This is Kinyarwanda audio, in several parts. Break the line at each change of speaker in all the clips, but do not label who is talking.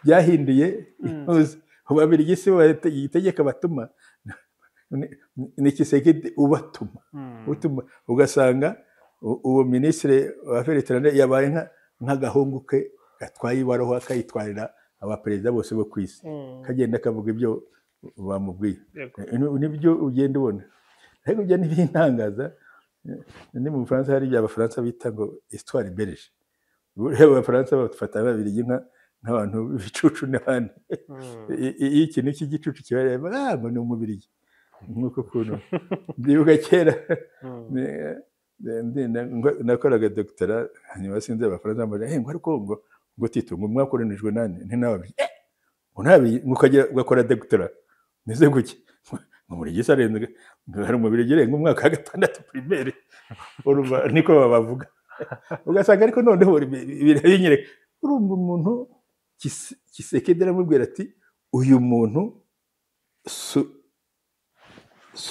Byahinduye Ababiligi si itegeka batuma, ni Tshisekedi ubatuma. Utuma ugasanga uwo minisitiri wa affaires étrangères yabaye nk'agahungu ke gatwaye ibaruwa, akayitwarira abaperezida bose bo ku isi, kagenda kavuga ibyo bamubwiye. Nibyo ugenda ubona. Ariko ibyo ntibintangaza. Ni mu Bufaransa hari ibyo Abafaransa bita ngo histoire belge. Buriya Abafaransa bafata Ababiligi nk'abantu b'ibicucu n'abandi. Iyo ikintu cy'igicucu kibareba, ngo ni Umubirigi. Nk'uko kuntu ndibuka kera nakoraga doctorat, hanyuma sinzi Abafaransa bambaza ngo ariko ngo Tito ngo mwakoronijwe nande? Nti n'Ababiligi. Ngo ntabi ugakora doctorat meze guke ngo muri gisa arenze, hari Umubirigi urenga umwaka wa gatandatu primaire. Urumva niko babavuga. Ugasanga ariko noneho birabinyereka. Urumva umuntu Tshisekedi aramubwira ati uyu muntu si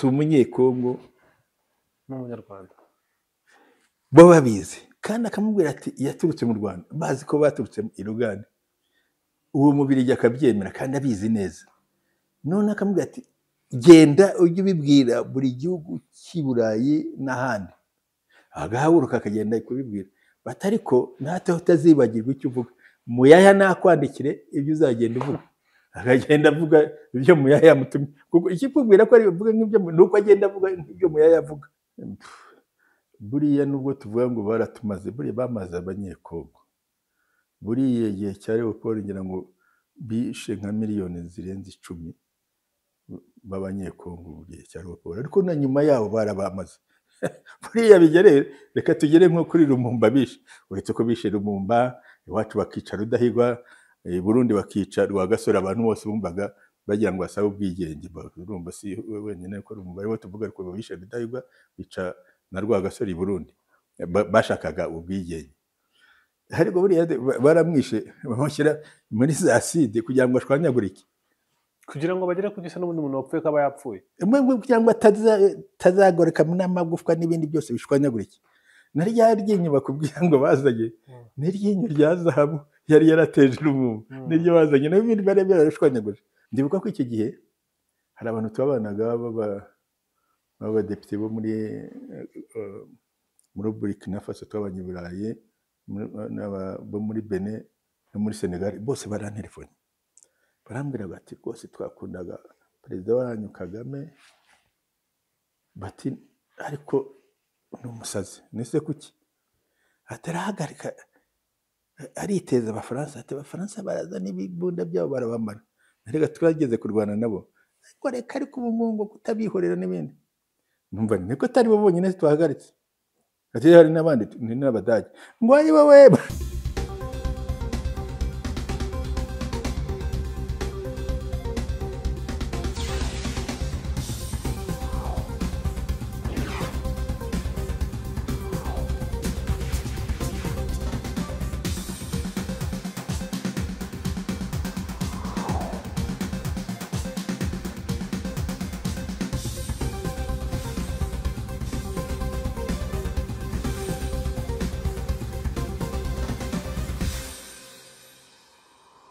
Umunyekongo,
n'Umunyarwanda.
Bo babizi. Kandi akamubwira ati yaturutse mu Rwanda, bazi ko baturutse i Ruganda. Uwo Mubirigi akabyemera kandi abizi neza. None akamubwira ati genda ujye ubibwira buri gihugu cy'i Burayi n'ahandi. Agahaguruka akagenda kubibwira, bati ariko natwe utazibagirwa icyo uvuga, Muyaya nakwandikire ibyo uzagenda uvuga. Akagenda avuga ibyo Muyaya yamutumye. Kuko ikikubwira ko ari uvuga nk'ibyo, nuko agenda avuga nk'ibyo Muyaya avuga. Buriya nubwo tuvuga ngo baratumaze, buriya bamaze Abanyekongo. Buriya igihe cya Leopold ngira ngo bishe nka miliyoni zirenze 10 b'Abanyekongo mu gihe cya Leopold, ariko na nyuma yabo barabamaze. Buriya bigere, reka tugere nko kuri Lumumba bishe. Uretse ko bishe Lumumba, iwacu bakica Rudahigwa, i Burundi bakica Rwagasore, abantu bose bumvaga bagira ngo basabe ubwigenge. Urumva si wenyine ko Lumumba ariwe tuvuga, ariko bishe Rudahigwa, bica na Rwagasore i Burundi, bashakaga ubwigenge. Ariko buriya baramwishe, bamushyira muri za acide kugira ngo ashwanyagurike,
kugira ngo bagere ku gisa n'ubundi muntu wapfuye kaba yapfuye,
kugira ngo atazagoreka n'amagufwa n'ibindi byose bishwanyagurike. Na rya ryinyo bakubwira ngo bazanye, ni ryinyo rya zahabu yari yarateje Lumumba, niryo bazanye, n'ibindi bari byarashwanyaguje. Ndibuka ko icyo gihe hari abantu twabanaga b'abadepite bo muri Burkina Faso, twabanye i Burayi, bo muri Benin no muri Senegal, bose barantelefone barambwira bati rwose twakundaga perezida wanyu Kagame, bati ariko ni umusazi. Nese kuki? Atarahagarika ariteza Abafaransa, ati Abafaransa baraza n'ibibunda byabo barabamara, reka twageze kurwana nabo, ariko reka ariko ubu ngo kutabihorera n'ibindi. Numva niko atari bo bonyine twahagaritse, ati hari n'abandi ni n'Abadage, ngo ari wowe.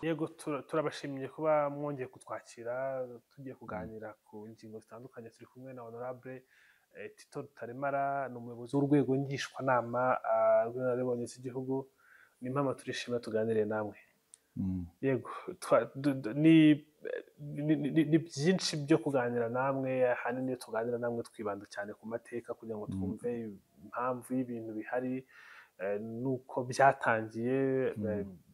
Yego, turabashimiye kuba mwongeye kutwakira, tugiye kuganira ku ngingo zitandukanye. Turi kumwe na Honorable Tito Rutaremara, ni umuyobozi w'urwego ngishwanama rw'inararibonye z'igihugu. Ni impamvu turishimira tuganire namwe. Yego, ni byinshi byo kuganira namwe. Ahanini iyo tuganira namwe twibanda cyane ku mateka kugira ngo twumve impamvu y'ibintu bihari nuko byatangiye.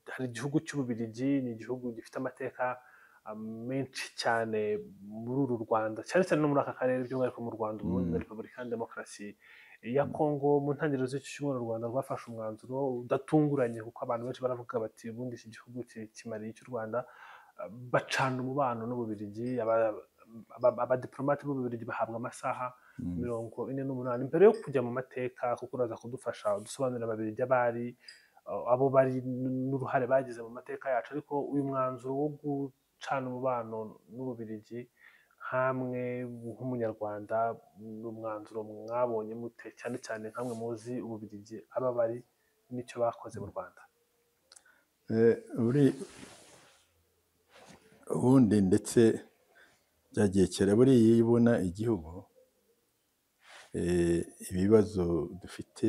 Hari igihugu cy'Ububiligi, ni igihugu gifite amateka menshi cyane muri uru Rwanda, cyane cyane no muri aka karere, by'umwihariko mu Rwanda, Uburundi na Repubulika ya Demokarasi ya Kongo. Mu ntangiriro z'iki cyumweru u Rwanda rwafashe umwanzuro udatunguranye, kuko abantu benshi baravuga bati ubundi iki gihugu kimariye icy'u Rwanda, bacana umubano n'Ububiligi. Abadiplomate b'Ububiligi bahabwa amasaha 48 mbere yo kujya mu mateka, kuko uraza kudufasha udusobanurira Ababiligi abari abo bari n'uruhare bagize mu mateka yacu. Ariko uyu mwanzuro wo gucana umubano n'Ububiligi nkamwe nk'Umunyarwanda, ni umwanzuro mwabonye mute, cyane cyane nkamwe muzi Ububiligi aba bari n'icyo bakoze mu Rwanda?
Ubundi ndetse byagiye kera, buriya iyo ubona igihugu ibibazo dufite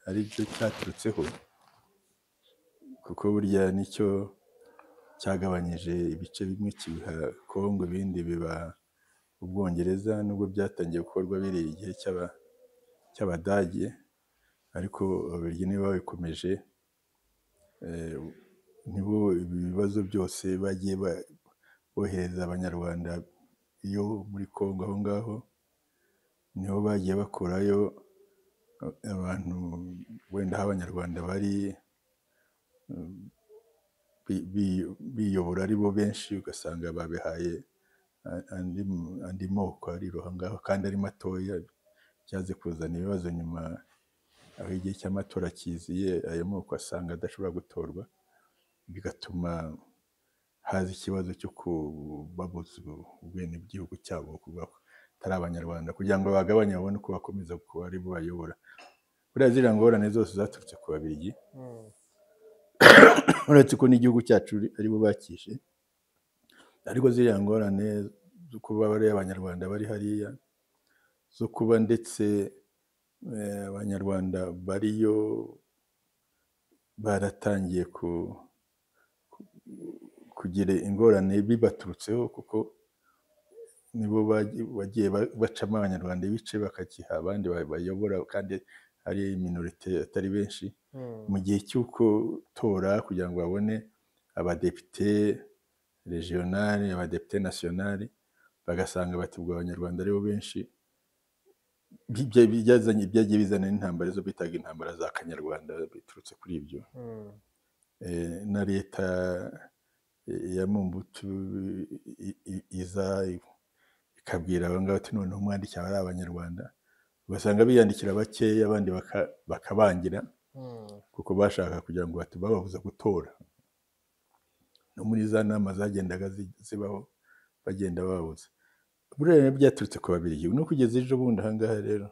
ari byo cyaturutseho, kuko burya nicyo cyagabanyije ibice bimwe kibiha Kongo, ibindi biba Ubwongereza, nubwo byatangiye gukorwa biri igihe cy'Abadage, ariko Ababiligi nibo babikomeje, nibo ibibazo byose bagiye bohereza Abanyarwanda iyo muri Kongo aho ngaho, niho bagiye bakurayo abantu wenda aho Abanyarwanda bari biyobora ari bo benshi, ugasanga babihaye andi moko ari aho ngaho kandi ari matoya. Byaze kuzana ibibazo nyuma aho igihe cy'amatora kiziye, ayo moko asanga adashobora gutorwa, bigatuma haza ikibazo cyo kubabuza ubwenegihugu cyabo, kuvuga ko atari Abanyarwanda, kugira ngo bagabanye babone uko bakomeza kuba ari bo bayobora. Buriya ziriya ngorane zose zaturutse ku Babirigi, uretse ko n'igihugu cyacu ari bo bakishe, ariko ziriya ngorane zo kuba bariya Abanyarwanda bari hariya, zo kuba ndetse Abanyarwanda bariyo baratangiye kugira ingorane bibaturutseho, kuko nibo bagiye bacamo Abanyarwanda ibice bakakiha abandi bayobora, kandi ari minorite atari benshi. Mu gihe cy'uko tora kugira ngo babone abadepite regionale, abadepite nationale, bagasanga bati ubwo Abanyarwanda aribo benshi. Byagiye bizana n'intambara zo bitaga intambara za Kanyarwanda biturutse kuri ibyo. Na leta ya Mobutu iza ikabwira abo ngabo ati noneho mwandikira ari Abanyarwanda, ugasanga biyandikira bakeya abandi bakabangira, kuko bashaka kugira ngo bababuza gutora. No muri za nama zagendaga zibaho bagenda bababuza. Buriya byaturutse ku Babirigi no kugeza ejo bundi aha ngaha rero,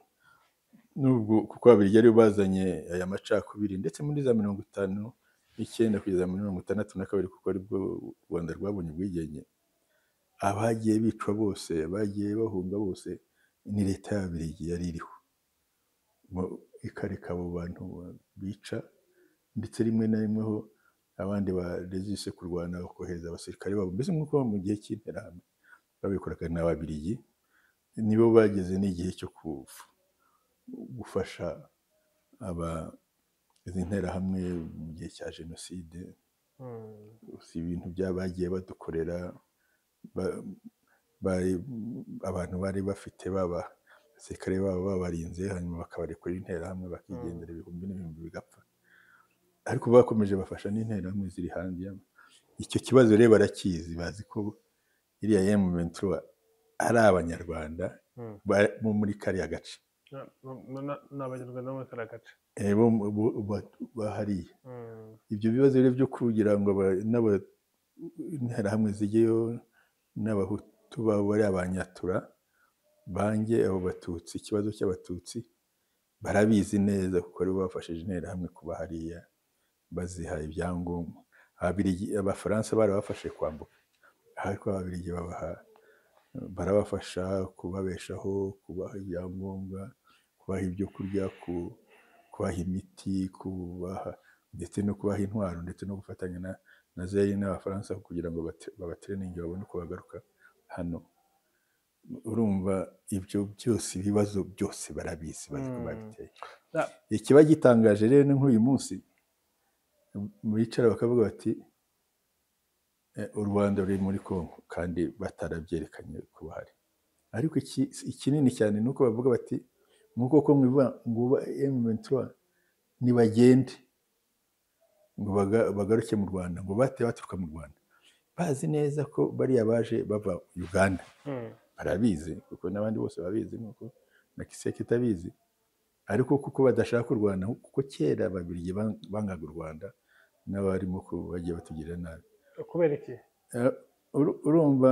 nubwo kuko Ababiligi aribo bazanye aya macakubiri, ndetse muri za 59 kugeza muri 62, kuko aribwo u Rwanda rwabonye ubwigenge, abagiye bicwa bose, abagiye bahunga bose, ni leta y'Ababiligi yari iriho, ikareka abo bantu bica, ndetse rimwe na rimwe ho abandi barezise kurwana bakohereza abasirikare babo, mbese nk'uko mu gihe cy'interahamwe babikoraga. N'Ababiligi nibo bageze n'igihe cyo gufasha izi nterahamwe mu gihe cya jenoside. Si ibintu bagiye badukorera, abantu bari bafite baba abasirikare babo babarinze, hanyuma bakabarekura interahamwe bakigendera, ibihumbi n'ibihumbi bigapfa. Ariko bakomeje bafasha n'interahamwe ziri hanze. Icyo kibazo rero barakizi, bazi ko iriya M23 ari Abanyarwanda bo muri kariya gace,
ni Abanyarwanda bo muri kariya gace
bahariye. Ibyo bibazo rero byo kugira ngo interahamwe zijyeyo n'Abahutu babo bari Abanyatura bange abo Batutsi, ikibazo cy'Abatutsi barabizi neza, kuko aribo bafashije interahamwe kuba hariya baziha ibyangombwa. Abafaransa barabafashe kwambuka, ariko Ababiligi barabafasha kubabeshaho, kubaha ibyangombwa, kubaha ibyo kurya, kubaha imiti, kubaha ndetse no kubaha intwaro, ndetse no gufatanya na Zaire n'Abafaransa kugira ngo babatreninge babone uko bagaruka hano. Urumva ibyo byose, ibibazo byose barabizi, bazi ko babiteye. Ikiba gitangaje rero ni nk'uyu munsi bicara bakavuga bati u Rwanda ruri muri Kongo, kandi batarabyerekanye ko bahari. Ariko ikinini cyane ni uko bavuga bati nk'uko ko mwivuga ngo M23 nibagende ngo bagaruke mu Rwanda, ngo bate baturuka mu Rwanda, bazi neza ko bariya baje bava Uganda. Barabizi kuko n'abandi bose babizi, nk'uko na Kiseke itabizi, ariko kuko badashaka u Rwanda, kuko kera Ababiligi bangaga u Rwanda n'abarimo bagiye batugirira nabi.
Kubera iki?
Urumva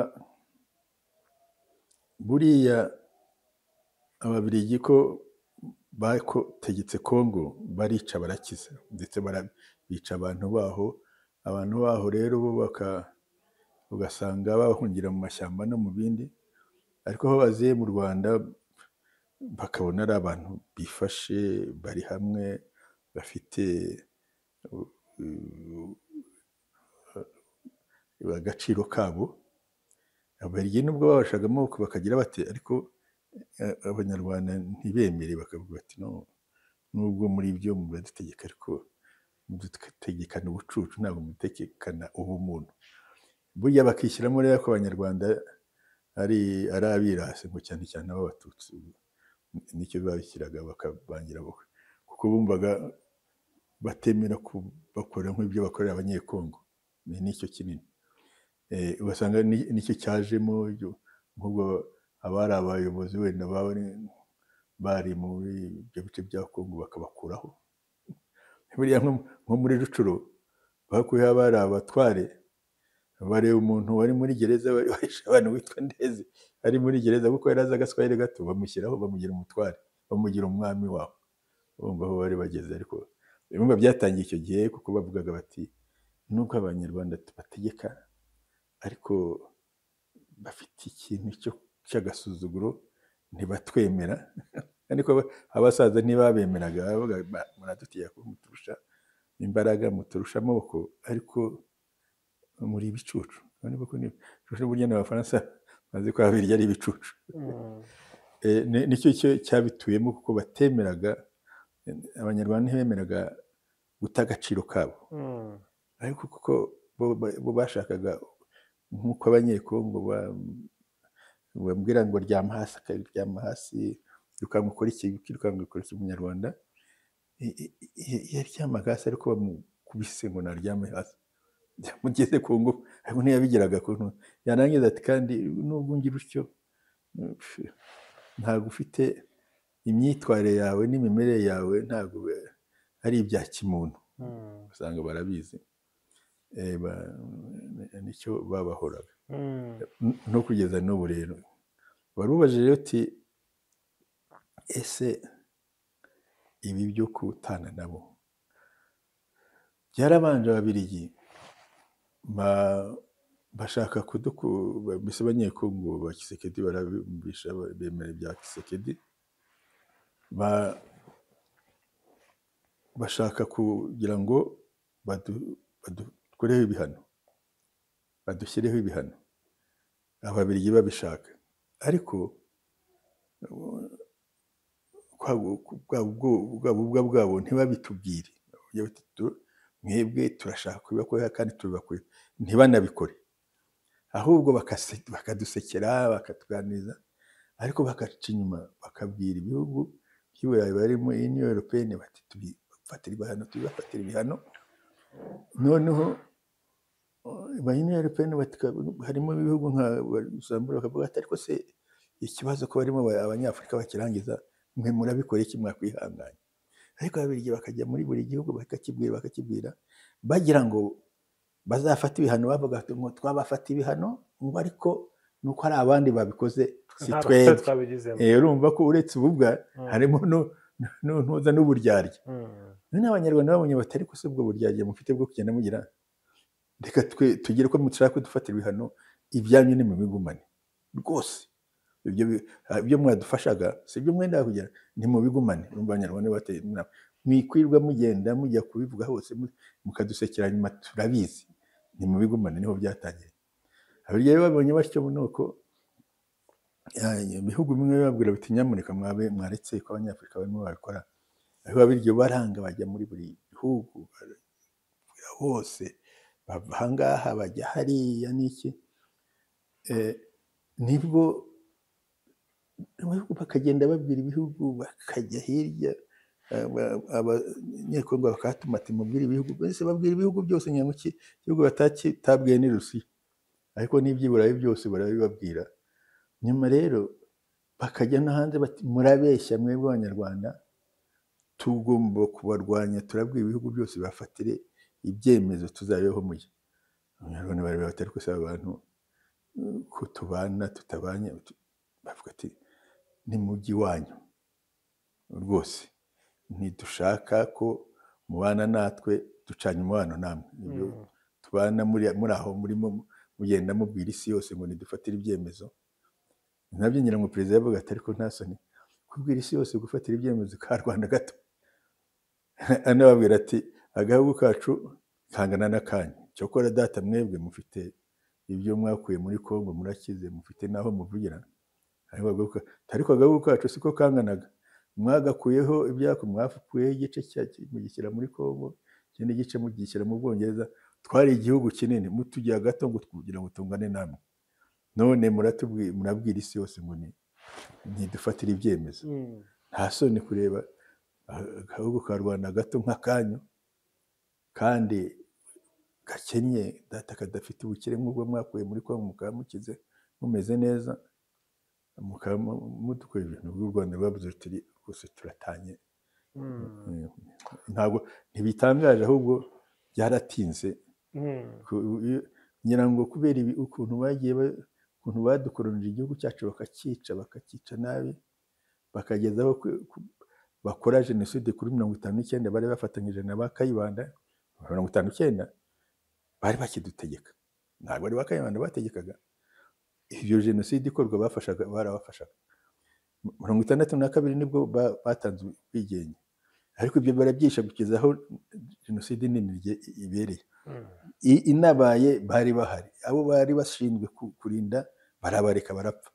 buriya Ababiligi ko bategetse Kongo, barica barakiza, ndetse bica abantu baho. Abantu baho rero bo ugasanga bahungira mu mashyamba no mu bindi, ariko aho baziye mu Rwanda bakabona ari abantu bifashe, bari hamwe, bafite agaciro kabo. Ababiligi nubwo babashaga amaboko bakagira bati, ariko Abanyarwanda ntibemere, bakavuga bati no, nubwo muri ibyo muradutegeka, ariko mudutegekana ubucucu, ntabwo mudutegekana ubumuntu. Burya bakishyiramo rero ko Abanyarwanda ari abirasi, ngo cyane cyane ab'Abatutsi nicyo babishyiraga, bakabangira kuko bumvaga batemera bakora nk'ibyo bakorera Abanyekongo, nicyo kinini. Ugasanga nicyo cyajemo, nk'ubwo abari abayobozi wenda bari muri ibyo bice bya Kongo bakabakuraho. Buriya nko muri Rucuro bakuyeho abari abatware, bareba umuntu wari muri gereza, wahishe abantu witwa Ndeze ari muri gereza, kuko yari azi agaswahili gato, bamushyiraho, bamugira umutware, bamugira umwami wabo. Bumva aho bari bageze. Ariko bumva byatangiye icyo gihe, kuko bavugaga bati nubwo Abanyarwanda tubategeka, ariko bafite ikintu cy'agasuzuguro, ntibatwemera. Ariko abasaza ntibabemeraga, bavuga muradutinya ko muturusha imbaraga, muturusha amaboko, ariko muri ibicucu. Burya n'Abafaransa bazi ko Ababiligi ari ibicucu. Nicyo cyabituyemo, kuko batemeraga, Abanyarwanda ntibemeraga guta agaciro kabo, ariko kuko bo bashakaga nk'uko Abanyekongo bambwira ngo ryama hasi, akaryama hasi, irukanka ukora iki, irukanka ukora iki. Umunyarwanda yaryamaga hasi, ariko bamukubise ngo naryame hasi, byamugeze ku ngufu, ariko ntiyabigeraga ku ntu. Yarangiza ati kandi nubwo ngira utyo, ntabwo ufite imyitwarire yawe n'imimerere yawe, ntabwo ari ibya kimuntu. Usanga barabizi, nicyo babahoraga no kugeza n'ubu. Rero warubajije rero uti ese ibi byo kutana nabo byarabanje? Ababiligi bashaka mbese Abanyekongo ba Tshisekedi barabumvisha, bemera ibya Tshisekedi, bashaka kugira ngo badukoreho ibihano, badushyireho ibihano, Ababiligi babishaka. Ariko bwa bubwa bwabo ntibabitubwire, mwebwe turashaka kubibakorera kandi tubibakorera, ntibanabikore, ahubwo bakadusekera, bakatuganiriza, ariko bakaca inyuma bakabwira ibihugu by'Iburayi barimo Union Européenne bati tubifatira ibihano, tubibafatira ibihano. Noneho Union Européenne harimo ibihugu nka Luxembourg bakavuga ati ariko se ikibazo ko barimo Abanyafurika bakirangiza, mwe murabikora iki, mwakwihanganye? Ariko Ababiligi bakajya muri buri gihugu bakakibwira, bagira ngo bazafata ibihano, bavuga ngo twabafata ibihano, ngo ariko nuko hari abandi babikoze si twebwe. Urumva ko uretse ububwa harimo n'uza n'uburyarya. None Abanyarwanda babonye bati ariko se ubwo buryarya mufite bwo kugenda mugira, reka tugere ko mushaka kudufatira ibihano, ibyanyu ni mubigumane rwose, ibyo mwadufashaga si ibyo mwenda kugira, ni mubigumane. Urumva Abanyarwanda bateye mwikwirwa mugenda mujya kubivuga hose mukadusekera nyuma, turabizi, ni mubigumane. Niho byatangiye. Ababiligi babonye batyo, nuko ibihugu bimwe babwira biti nyamuneka mwaretse ko Abanyafurika barimo babikora. Ariko Ababiligi baranga, bajya muri buri gihugu hose, bava ahangaha bajya hariya n'iki, nibwo bakagenda babwira ibihugu, bakajya hirya, Abanyekongo bakabatuma ati mubwire ibihugu, mbese babwira ibihugu byose, nyamuki igihugu batatabwiye ni Rusiya, ariko n'iby'i Burayi byose barabibabwira. Nyuma rero bakajya no hanze bati murabeshya mwebwe Abanyarwanda, tugomba kubarwanya, turabwira ibihugu byose bafatire ibyemezo, tuzabeho mujye. Abanyarwanda bari bati ariko se abantu ko tubana tutabanye, bavuga ati ni mujyi wanyu rwose, ntidushaka ko mubana natwe, ducanye umubano namwe, tubana muri aho murimo Mugenda mubwira isi yose ngo nidufatire ibyemezo. Nabyo ngira ngo perezida yavuga ati ariko nta soni kubwira isi yose gufatira ibyemezo ka Rwanda gato. Anababwira ati agahugu kacu kangana n'akanyu, cyokora data mwebwe mufite ibyo mwakuye muri Kongo, murakize, mufite n'aho muvugira, ariko agahugu kacu siko kanganaga, mwagakuyeho ibyako, mwakuyeho igice mugishyira muri Kongo, ikindi gice mugishyira mu Bwongereza. Twari igihugu kinini, mutugira gato ngo kugira ngo tungane namwe, none murabwira isi yose ngo ntidufatire ibyemezo. Nta soni kureba agahugu ka Rwanda gato nk'akanyu kandi gakennye, data kadafite ubukire nk'ubwo mwakuye muri Kongo, mukaba mukize mumeze neza, mukaba mudukora ibintu by'u Rwanda rwabuze ruti rwose turatanye. Ntabwo ntibitangaje, ahubwo byaratinze. Ngira ngo kubera ukuntu bagiye ukuntu badukoronije igihugu cyacu, bakakica nabi, bakagezaho bakora jenoside kuri 59, bari bafatanyije na ba Kayibanda. 59 bari bakidutegeka, ntabwo ari ba Kayibanda bategekaga. Iyo jenoside ikorwa bafashaga, barabafashaga. 62 nibwo batanze ubwigenge, ariko ibyo barabyisha kugeza aho jenoside nini ibereye. Inabaye bari bahari, abo bari bashinzwe kurinda barabareka barapfa.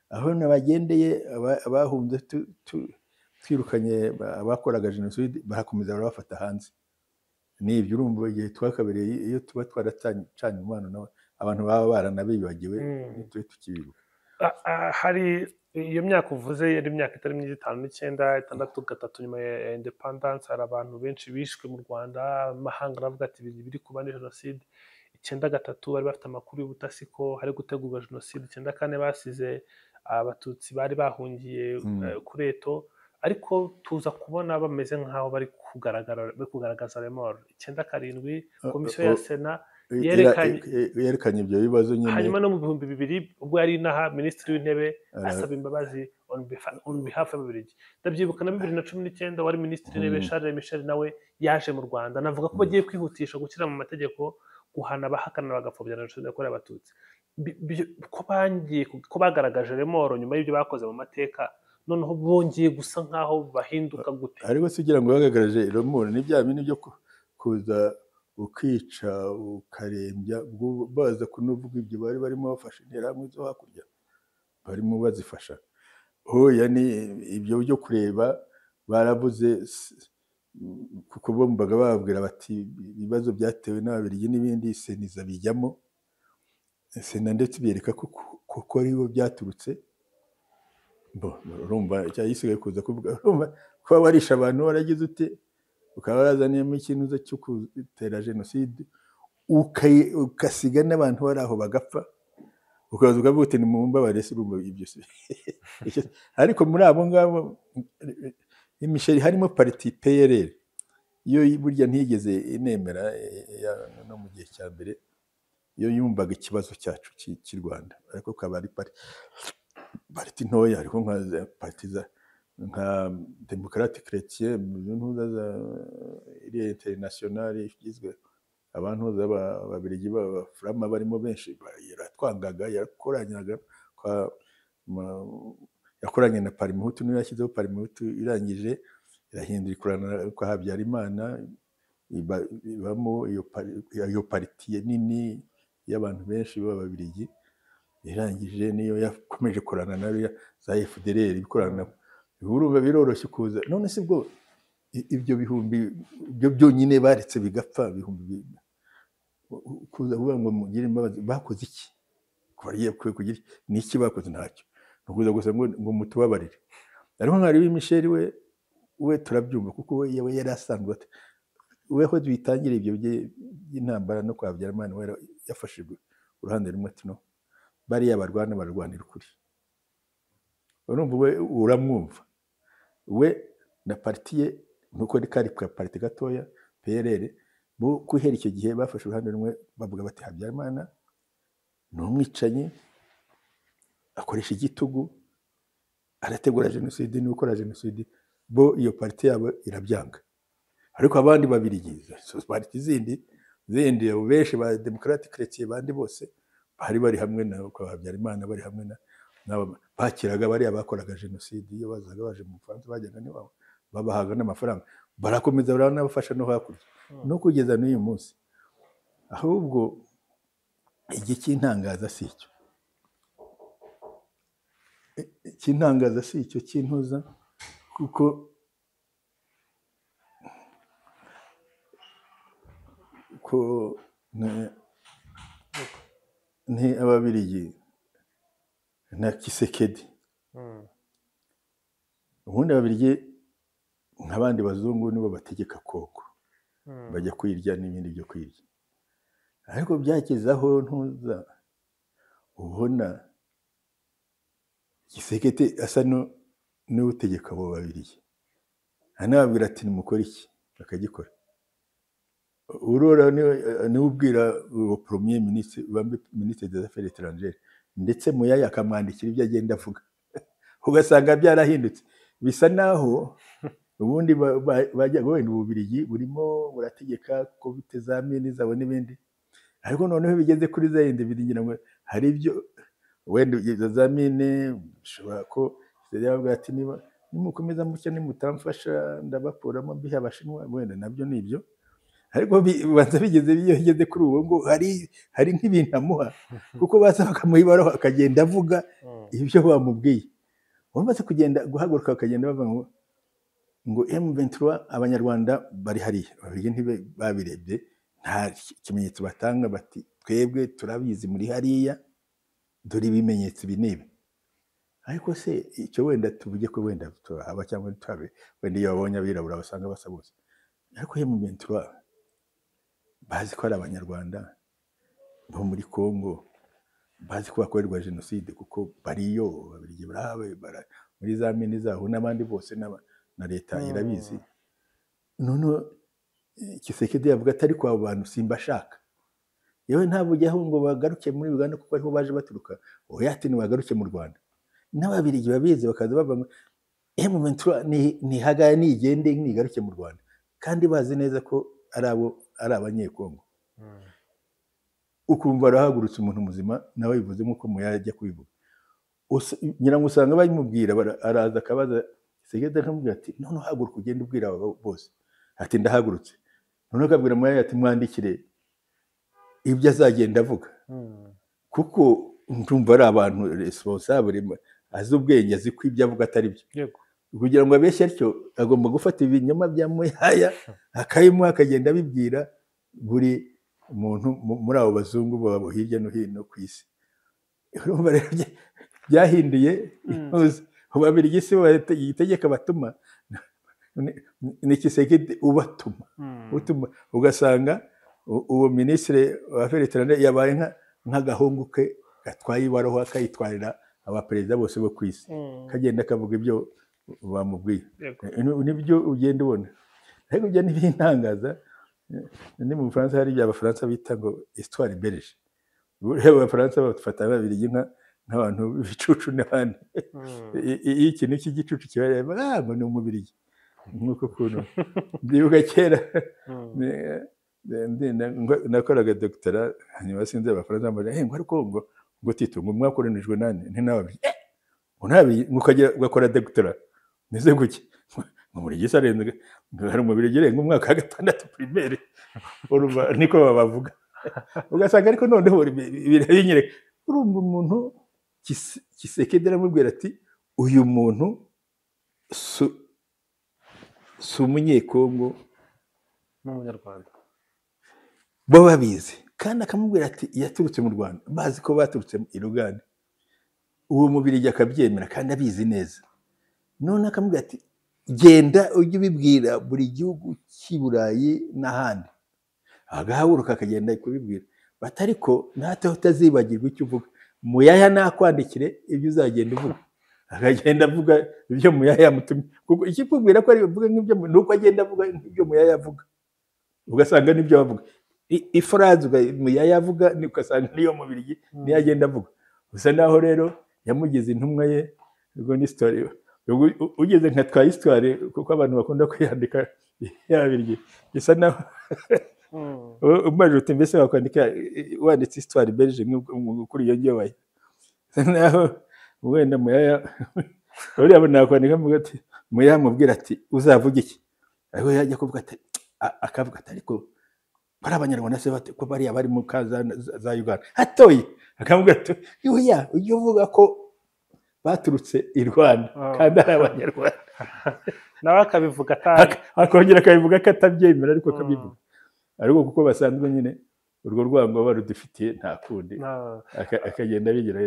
Aho nabagendeye abahunze twirukanye abakoraga jenoside, barakomeza barabafata hanze. Nibyo urumva igihe twakabereye, iyo tuba twaracanye umubano nabo, abantu baba baranabibagiwe ntitube tukibibuka.
Hari iyo myaka uvuze yari imyaka itari myinshi, 5 9 6 3 nyuma ya independence, hari abantu benshi bishwe mu Rwanda, amahanga aravuga ati biri kuba ni jenoside. 93 bari bafite amakuru y'ubutasi ko hari gutegurwa jenoside. 94 basize abatutsi bari bahungiye kuri Eto, ariko tuza kubona bameze nk'aho bari kugaragaza remoro. 97 komisiyo ya Sena
yerekanye ibyo bibazo nyine.
Hanyuma no mu 2000 ubwo yari inaha minisitiri w'intebe asaba imbabazi on behalf y'Ababiligi. Ndabyibuka na 2019 wari minisitiri w'intebe Charles Michel nawe yaje mu Rwanda, navuga ko bagiye kwihutisha gushyira mu mategeko guhana abahakana bagapfobya jenoside yakorewe Abatutsi. Ko bagaragaje remoro nyuma y'ibyo bakoze mu mateka, noneho bongeye gusa nkaho bahinduka gute?
Ariko se ugira ngo bagaragaje remoro ni bya bindi byo kuza ukica ukarembya, baza kunuvuga ibyo bari barimo bafasha interahamwe zo hakurya, barimo bazifasha. Hoya ni ibyo byo kureba baravuze, kuko bombaga bababwira bati ibibazo byatewe n'Ababiligi n'ibindi, Seniza bijyamo, Sena ndetse bereka ko kuko aribo byaturutse. Urumva icyayisigaye kuza kuvuga, urumva kuba warisha abantu waragize ute, ukaba warazaniyemo ikintu cyo gutera jenoside, ukasiga n'abantu bari aho bagapfa, ukaza ukavuga uti nimumbabare, se urumva ibyo se. Ariko muri abo ngabo Michel harimo parti PRL, iyo burya ntiyigeze inemera no mu gihe cya mbere, iyo yumvaga ikibazo cyacu cy'u Rwanda, ariko kaba ari parti ntoya, ariko nka parti nka Démocrate Chrétien, ntuza za iriya internationale igizwe abantu b'Ababiligi b'Abafurama barimo benshi, yaratwangaga, yakoranyaga yakoranye na Parmehutu, niyo yashyizeho Parmehutu, irangije irahindura ikorana kwa Habyarimana, ibamo iyo parti nini y'abantu benshi b'Ababiligi, irangije niyo yakomeje korana na za FDLR ikorana. Urumva biroroshye kuza none se bwo ibyo bihumbi byo byonyine baretse bigapfa, bihumbi kuza kuvuga ngo mugire imbabazi, bakoze iki? Bariye kugira ni iki bakoze? Ntacyo, nukuza gusa ngo mutubabarire. Ariko mwari Michel we turabyumva, kuko we yari asanzwe we ho bitangire ibyo by'intambara no kwa Habyarimana, we yafashe uruhande rumwe ati no bariya barwana barwanira ukuri. Urumva we uramwumva, we na parti ye nuko kari ka parti gatoya PRL, bo guhera icyo gihe bafashe uruhande rumwe bavuga bati Habyarimana ni umwicanyi, akoresha igitugu, arategura jenoside, ni ukora jenoside, bo iyo parti yabo irabyanga. Ariko abandi babiri parti zindi benshi ba Démocrate Chrétien bandi bose Bari bari hamwe na kwa Habyarimana, bari hamwe na bakiraga bariya bakoraga jenoside. Iyo bazaga baje mu Bufaransa bajyaga n'iwabo, babahaga n'amafaranga, barakomeza baranabafasha no hakurya no kugeza n'uyu munsi. Ahubwo ikintangaza si icyo, ikintangaza si icyo kintuza, kuko ko ni Ababiligi na Kisekedi. Ubundi Ababiligi nk'abandi bazungu nibo bategeka koko, bajya kwirya n'ibindi byo kwirya, ariko byageze aho ntuza ubona Kisekedi asa n'utegeka abo Babirigi, anababwira ati nimukore iki, bakagikora. Urora niwe ubwira uwo premier ministre, ministre des affaires étrangères, ndetse Muyaya akamwandikira ibyo agenda avuga, ugasanga byarahindutse. Bisa naho ubundi bajya wenda Ububirigi burimo burategeka ko bitezamini zabo n'ibindi, ariko noneho bigeze kuri za yindi biringira ngo hari ibyo wenda izo zamine bishobora ko yabavuga ati niba nimukomeza mutya nimutamfasha ndabakuramo mbiha Abashinwa, wenda nabyo ni ibyo. Ariko bibanza bigeze iyo bigeze kuri uwo ngo hari nk'ibintu amuha, kuko baza bakamuha ibaruwa akagenda avuga ibyo bamubwiye. Bamaze kugenda guhaguruka bakagenda bavuga ngo M23 Abanyarwanda bari hariya, Ababiligi ntibabirebye, nta kimenyetso batanga, bati twebwe turabizi muri hariya, dore ibimenyetso ibi n'ibi. Ariko se icyo wenda tuvuge ko wenda turahaba cyangwa turabe, wenda iyo babonye abirabura basanga basa bose, ariko M23 bazi ko ari Abanyarwanda bo muri Kongo, bazi ko bakorerwa jenoside kuko bariyo, Ababiligi barahawe muri za mine zaho n'abandi bose na leta irabizi. None Kisekedi yavuga ati ariko abo bantu simbashaka, yewe ntabwo ujyaho ngo bagaruke muri Uganda kuko ariho baje baturuka, oya ati nibagaruke mu Rwanda. N'Ababiligi babizi bakaza bavuga ngo M23 nihagaya nigende nigaruke mu Rwanda, kandi bazi neza ko ari abo ari Abanyekongo. Ukumva arahagurutse umuntu muzima nawe bivuze nk'uko Muyaya ajya kubivuga, ngira ngo usanga bayimubwira, araza akabaza Kisekedi akamubwira ati none uhaguruka ugende ubwira aba bose, ati ndahagurutse. None akabwira Muyaya ati mwandikire ibyo azagenda avuga, kuko ndumva ari abantu responsable, azi ubwenge, azi ko ibyo avuga atari byo. Kugira ngo abeshye atyo agomba gufata ibinyoma bya Muyaya akayimuha, akagenda abibwira buri muntu muri abo bazungu babo hirya no hino ku isi. Urumva rero byahinduye Ababiligi si itegeka batuma, ni Kisekedi ubatuma, utuma ugasanga uwo ministre wa affaires étrangères yabaye nk'agahungu ke gatwaye ibaruwa akayitwarira abaperezida bose bo ku isi, kagenda kavuga ibyo bamubwiye, nibyo ugenda ubona. Ariko ibyo ntibintangaza. Ni mu Bufaransa hari ibyo Abafaransa bita ngo histoire belge. Abafaransa bafata Ababiligi nk'abantu b'ibicucu n'abandi. Iyo ikintu cy'igicucu kibareba ngo ni Umubirigi, nk'uko kuntu ndibuka kera nakoraga doctora, hanyuma sinzi Abafaransa bambaza ngo ariko ngo Tito ngo mwakoronijwe nande, nti n'Ababiligi, ngo ntabi ugakora doctora nize guki ngo muri gisarenze hari Umubirigi urenga umwaka wa 6 primaire, urumva niko babavuga. Ugasanga ariko noneho birabinyereka, urumva umuntu Kisekedi aramubwira ati uyu muntu si Umunyekongo
n'Umunyarwanda,
bo babizi, kandi akamubwira ati yaturutse mu Rwanda, bazi ko baturutse i Ruganda. Uwo Mubirigi akabyemera kandi abizi neza. None akamubwira ati genda ujye ubibwira buri gihugu cy'i Burayi n'ahandi, agahaguruka akagenda kubibwira bati ariko natwe utazibagirwa icyo uvuga, Muyaya nakwandikire ibyo uzagenda uvuga. Akagenda avuga ibyo Muyaya yamutumye, kuko ikikubwira ko ari avuga nk'ibyo nuko agenda avuga nk'ibyo Muyaya avuga, ugasanga nibyo avuga ifraze Muyaya avuga, ugasanga niyo Mubirigi niyo agenda avuga. Gusa naho rero yamugize intumwa ye, ubwo ni story ugeze nka twa histoire, kuko abantu bakunda kwiyandika y'Ababiligi, bisa naho Umbaje uti mbese wakwandika wanditse histoire belge kuri iyo ngiyo bayi naho wenda Muyaya uriya nakwandika mvuga ati Muyaya amubwira ati uzavuga iki, ariko yajya kuvuga ati akavuga ati ariko bari abanyarwanda se bate ko bariya bari mu kaza za Uganda hatoye, akavuga ati oya ujye uvuga ko baturutse i Rwanda kandi ari abanyarwanda,
nawe akabivuga atari
akongera akabivuga ko atabyemera ariko akabivuga, ariko kuko basanzwe nyine urwo rwango barudufitiye nta kundi akagenda bigira.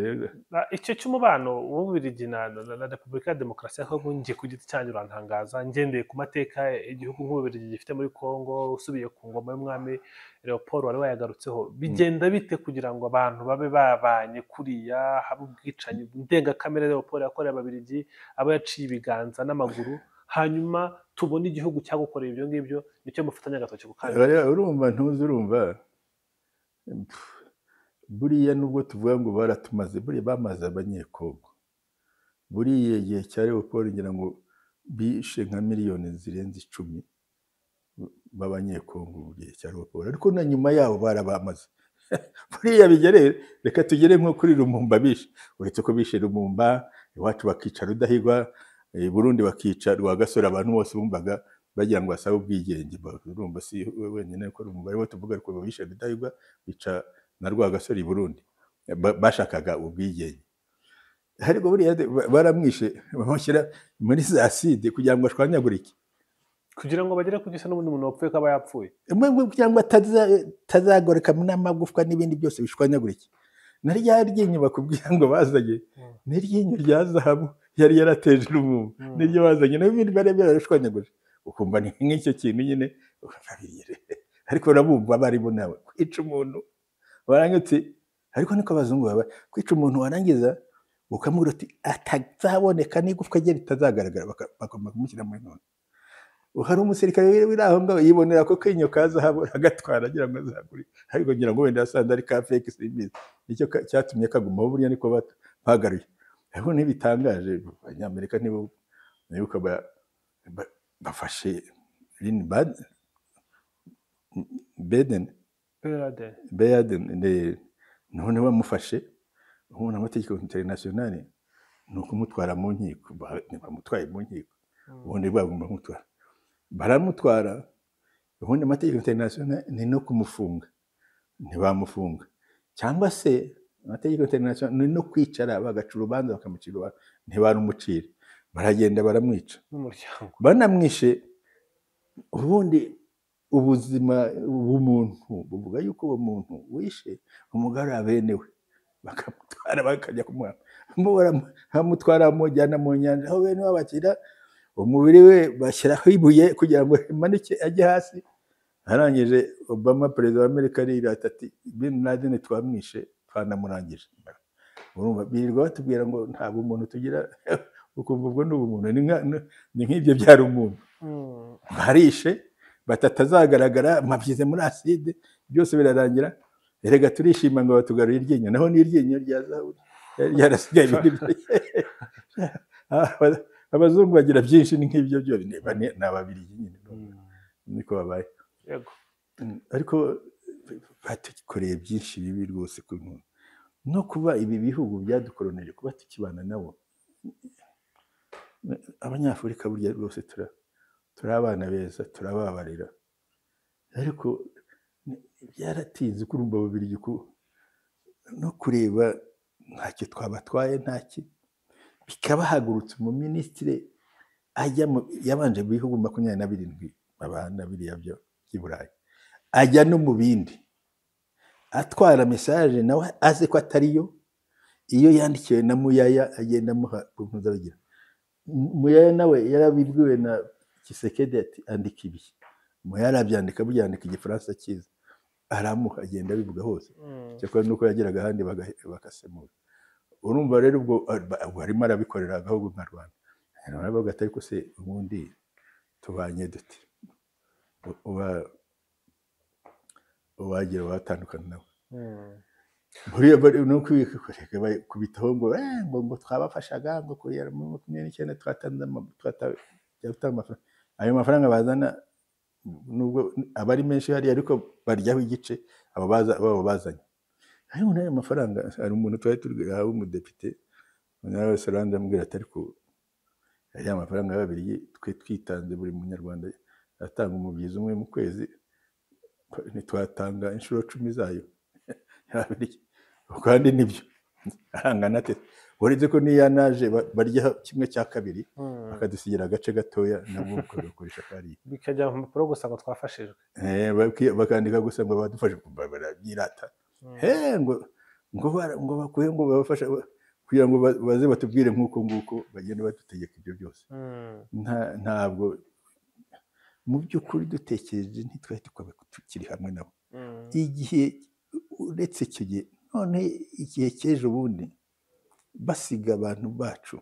Icyo cy'umubano w'Ububiligi na Repubulika ya Demokarasi ya Kongo njye ku giti cyanjye urantangaza, ngendeye ku mateka igihugu nk'Ububiligi gifite muri Kongo, usubiye ku ngoma y'umwami Leopold wari wayagarutseho, bigenda bite kugira ngo abantu babe babanye kuriya, habe ubwicanyi ndengakamere Leopold yakoreye Ababiligi, aba yaciye ibiganza n'amaguru, hanyuma tubone igihugu cyagukoreye ibyo ngibyo nicyo mufatanya agatoki ku kandi.
Urumva ntuzi, urumva buriya nubwo tuvuga ngo baratumaze, buriya bamaze abanyekongo, buriya igihe cya Leopold ngira ngo bishe nka miliyoni zirenze 10 b'abanyekongo mu gihe cya Leopold, ariko na nyuma yabo barabamaze. Buriya bigere, reka tugere nko kuri Lumumba bishe, uretse ko bishe Lumumba iwacu bakica Rudahigwa, Burundi bakica Rwagasore, abantu bose bumvaga bagira ngo basabe ubwigenge, urumva si wenyine ko Lumumba ariwe tuvuga, ariko bishe Rudahigwa bica na Rwagasore i Burundi, bashakaga ubwigenge, ariko buriya baramwishe bamushyira muri za acide kugira ngo ashwanyagurike,
kugira ngo bagere ku gisa n'ubundi muntu wapfuye ko aba yapfuye,
kugira ngo atazagoreka n'amagufwa n'ibindi byose bishwanyagurike. Na rya ryinyo bakubwira ngo bazanye ni iryinyo rya zahabu yari yarateje Lumumba, niryo bazanye n'ibindi bari byarashwanyaguje, ukumva ni nk'icyo kintu nyine, ariko urabumva barimo nawe kwica umuntu warangiza, ariko niko abazungu baba kwica umuntu warangiza ukamubwira uti atazaboneka n'igufwa rye ritazagaragara, bagomba kumushyira muri none. Hari umusirikare wiri aho ngaho yibonera ko kinyo ka zahabu agatwara agira ngo azagure, ariko ngira ngo wenda yasanze ari ka fake simbizi, nicyo cyatumye kagumaho, buriya niko bagaruye. Ariko ntibitangaje abanyamerika nibo nibuka bafashe Biden none bamufashe, ubu amategeko international ni ukumutwara mu nkiko, bamutwaye mu nkiko ubundi bagomba kumutwara, baramutwara, ubundi amategeko international ni no kumufunga, ntibamufunga, cyangwa se amategeko international ni no kwicara bagaca urubanza bakamucira, ntibarumucira, baragenda baramwica banamwishe. Ubundi ubuzima bw'umuntu buvuga yuko uwo muntu wishe umugarura bene we, bakamutwara bakajya kumuha, bamutwara bamujyana mu nyanja aho bene babakira umubiri we bashyiraho ibuye kugira ngo imanike ajye hasi. Arangije Obama perezida wa Amerika arirata ati Bin Laden twamwishe twanamurangije. Urumva birirwa batubwira ngo nta bumuntu tugira, ukumva ubwo ni ubumuntu, ni nk'ibyo byari umuntu barishe batatazagaragara, mabyize muri acide byose birarangira. Erega turishima ngo batugaruye iryinyo, naho ni iryinyo rya zahabu ryarasigaye. Abazungu bagira byinshi ni nk'ibyo byo, ni ababirigi nyine niko babaye. Ariko batukoreye byinshi bibi rwose, no kuba ibi bihugu byadukoronije kuba tukibana nabo. Abanyafurika burya rwose turi abana beza, turababarira, ariko byaratinze kurumva Ababiligi no kureba ntacyo twabatwaye ntaki, bikabahagurutsa umuminisitiri ajya yabanje mu bihugu 27 babana biriya byo by'i Burayi, ajya no mu bindi atwara message nawe azi ko atariyo, iyo yandikiwe na Muyaya agenda amuha mpuzabigira. Muyaya nawe yarabibwiwe na Tshisekedi ati andika ibi, Muyaya arabyandika, buryandika igifaransa cyiza, aramuha agenda abivuga hose, cyakora nuko yageraga ahandi bakasemura. Urumva rero ubwo arimo arabikorera agahugu nka Rwanda, aravuga ati ariko se ubundi tubanye dute, ubagira batandukana nabo buriya no kubitaho ngo ngo twabafashaga ngo kugera muri 29 twatanze amafaranga, ayo mafaranga bazana Nubwo aba ari menshi hariya, ariko baryaho igice abo baba bazanye. Ariko n'ayo mafaranga, hari umuntu twari turi w'umudepite nawe Solange, amubwira ati: "Ariko ariya mafaranga y'Ababiligi, twe twitanze, buri munyarwanda atanga umubyizi umwe mu kwezi, ntitwatanga inshuro 10 zayo y'Ababiligi?" Kandi nibyo, arangana ate? Uretse ko n'iyo anaje barya 1/2, bakadusigira agace gatoya, nabwo ukagakoresha kariya.
Bikajya mu mpapuro gusa ngo twafashijwe.
Bakandika gusa ngo badufashe, barabyirata. Ngo bakuye ngo babafasha kugira ngo baze batubwire nk'uko nguko bagenda badutegeka ibyo byose. Ntabwo mu by'ukuri dutekereje, ntitwari tukaba tukiri hamwe nabo. Igihe uretse icyo gihe, none igihe cy'ejo bundi basiga abantu bacu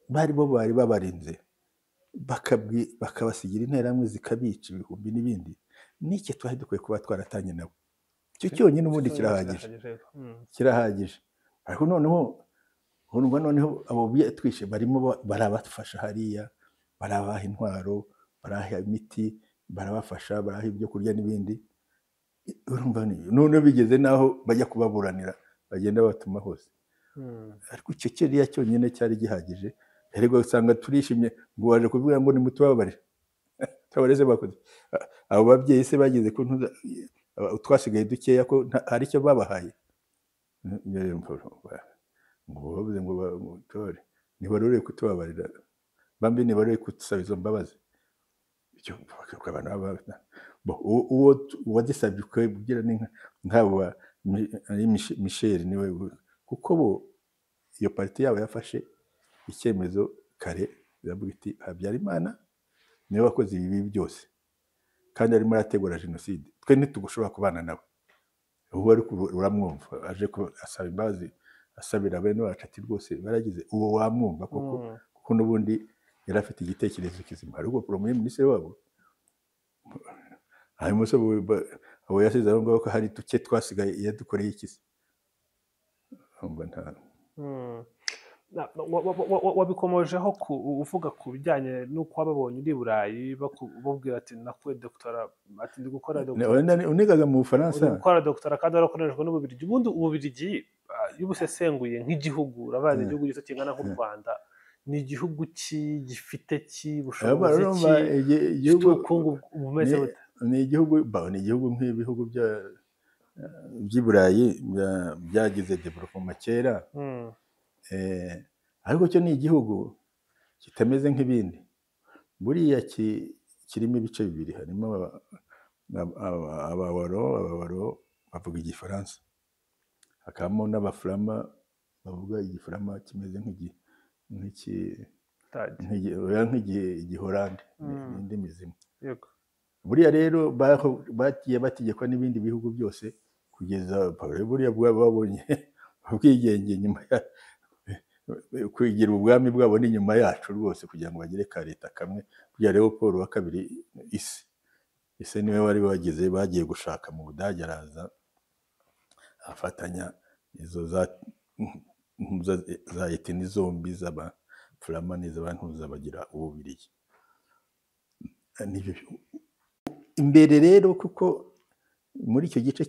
bari bo bari babarinze, bakabasigira interahamwe zikabica ibihumbi n'ibindi, n'icyo twari dukwiye kuba twaratanye nabo, icyo cyonyine ubundi kirahagije. Kirahagije. Ariko noneho urumva, noneho abo twishe barimo barabafasha hariya, barabaha intwaro, baraha imiti, barabafasha, baraha ibyo kurya n'ibindi. Urumva noneho bigeze n'aho bajya kubaburanira, bagenda batuma hose. Ariko icyo kiriya cyonyine cyari gihagije. Ariko usanga turishimye ngo waje kuvuga ngo nimutubabarire, tubabarire bakoze. Abo babyeyi se bageze ku ntuza twasigaye dukeya, ko hari icyo babahaye? Ngo bavuze ngo tubabarire, ntibarore kutubabarira bambi, ntibarore kudusaba izo mbabazi. Uwo uwagisabye kugira ni nk'abo Michel niwe, kuko bo iyo parti yabo yafashe icyemezo kare, iravuga iti: "Habyarimana niwe wakoze ibi byose kandi arimo arategura jenoside, twe ntitugushobora kubana nawe." Ubu ariko uramwumva aje asaba imbabazi, asabira bene wacu, ati rwose baragize. Uwo wamwumva koko, kuko n'ubundi yari afite igitekerezo kizima. Ariko premier ministre wabo hanyuma se abo yasize aho ngaho, ko hari duke twasigaye, yadukoreye iki se?
Wabikomojeho uvuga ku bijyanye n'uko wababonye uri i Burayi bakubwira ati nakuye doctorat, ati ndi gukora
doctorat. Unigaga mu Bufaransa.
Uri gukora doctorat kandi warakoreshejwe n'Ububirigi. Ubundi Ububirigi, iyo ubusesenguye nk'igihugu, urabazi, igihugu gito kingana nk'u Rwanda, ni igihugu ki gifite ki bushobozi ki, gifite ubukungu bumeze bute?
Ni igihugu nk'ibihugu by'i Burayi byagize développement kera, ariko cyo ni igihugu kitameze nk'ibindi. Buriya kirimo ibice bibiri: harimo Abawaro bavuga Igifaransa, hakabamo n'Abafurama bavuga Igifurama kimeze nk'Igihorande, n'indimi zimwe. Buriya rero bagiye bategekwa n'ibindi bihugu byose kugeza buriya babonye ubwigenge. Nyuma ya kugira ubwami bwabo ni nyuma yacu rwose, kugira ngo bagere ka leta kamwe. Kugira Leopold wa kabiri isi ese niwe wari wageze, bagiye gushaka mu Budage, araza afatanya izo za ethnie zombi, z'Abafurama n'iz'Abantuza, bagira Ububirigi. Imbere rero, kuko muri icyo gice